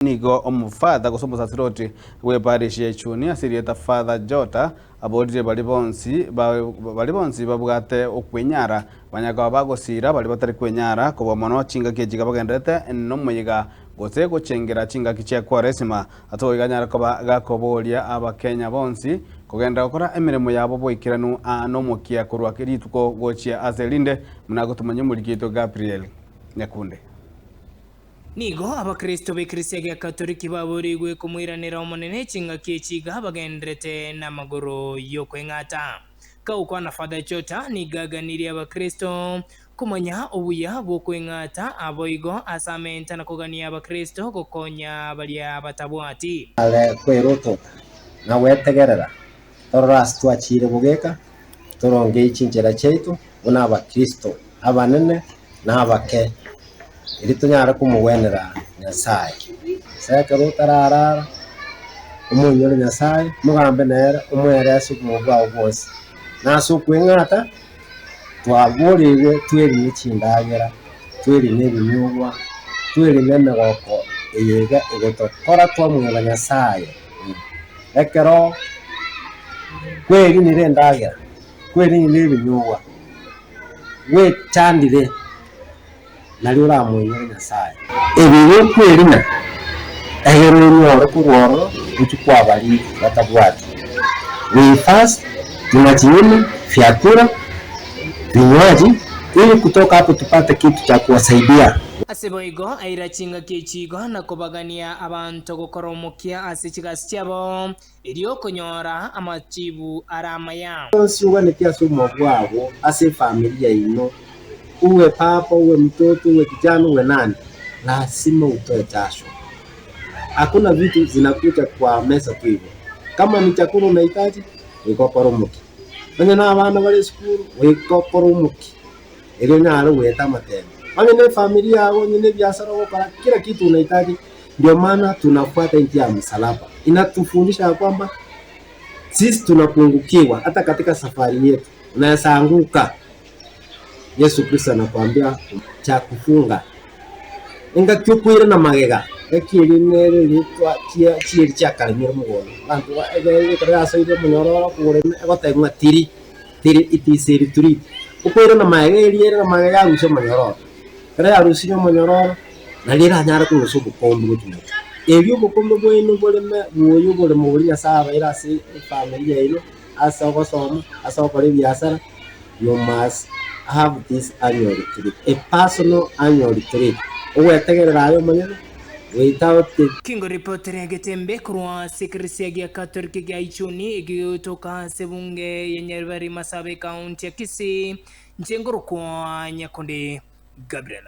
Nigo omofatha gose omosasiroti bw'eparish ya Ichuni ase erieta Father Jota aborire baria bonsi baria bonsi babwate okwenyara banyare koba bagosiira baria batari kwenyara kobua mono chingaki echi bagendererete nomoyega gose gochengera chingaki chia Kwaresima ase goika anyare koba gakoboria abakenya bonsi kogenderera gokora emeremo yabo boikeranu aa nomokia korwa rituko gochia ase erinde buna agotomanya omoriki oito Gabriel Nyakunde. Nigo Abakristo b'Ekeresia gia Katoliki baboorigwe komoiranera Omonene chingaki echi iga bagenderete namagoro y'okweng'ata. Kagokwana Father Jota nigo aganirie Abakristo komanya obuya bw'okweng'ata aboigo ase amenta na kogania Abakristo gokonya baria batabwati. Are kwerotota na gwetegerera, torore ase twachiire bogeka, torongei chinchera chiaito buna Abakristo abanene na abake, erio tonyare komogwenera Nyasae. Ase ekero otararara, omoinyore Nyasae, mogambe nere, omoerese obogima bwao bwonsi. Na ase okweng'ata, twaboreirwe twerine chindagera, twerine ebinyugwa, twerine emegoko eye iga egotokora twamweba Nyasae. Ekero kwerinire endagera, kwerinire ebinyugwa, gwechandire, nario oramoinyore Nyasae. Ebi bikwerina, egere onyore korwa ororo gochia kwabaria batabwati. We fast, tunajinyima vyakula, vinywaji, ili kutoka hapo tupate kitu cha kuwasaidia. Ase boigo aira chingaki echi igo na kobagania abanto gokora omokia ase chigasi chiabo, Erio okonyora amachibu are amaya. Onsi oganeti ase obogima bwabo ase efamiri yaino, uwe papa, uwe mtoto, uwe kijana, uwe nani, lazima utoe jasho. Hakuna vitu zinakuja kwa mesa tu hivyo. Kama ni chakula unahitaji, goika okore omokia. Onye na abana bare esukuru, goika okore omokia erio onyare goeta amatemo. Onye na efamiri yago, onye na ebiasara ogokora, kila kitu unahitaji Ndio maana tunafuata njia ya msalaba. Inatufundisha ya kwamba sisi tunapungukiwa hata katika safari yetu, unaweza anguka. Yesu Kristo anakuambia cha kufunga engaki okoirana magega engaki eria nere eritwa chia chieri chiakaremire mogondo abanto ba ekero ekero yasoire omonyororo okorema egoteba ng'a tiri tiri it is a retreat. Okoirana magega eria erire magega yarusia omonyororo, ekero yarusirie omonyororo. Nario eranyare kong'usa obokombe gochia motwe. Erio obokombe bwaino boreme bwoye oboremo boria Nyasae abaire ase efamiri yaino, ase ogosoma, ase ogokora ebiasara, you must have this annual retreat, a personal annual retreat. Ogwetegerera aye omonyene without. Kingoripoteria egetembe korwa ase ekeresia gia Katoliki gia Ichuni egegotoka ase ebunge ya Nyaribari Masaaba ekaunti ya Kisii, inche nkorokwa Nyakundi Gabriel.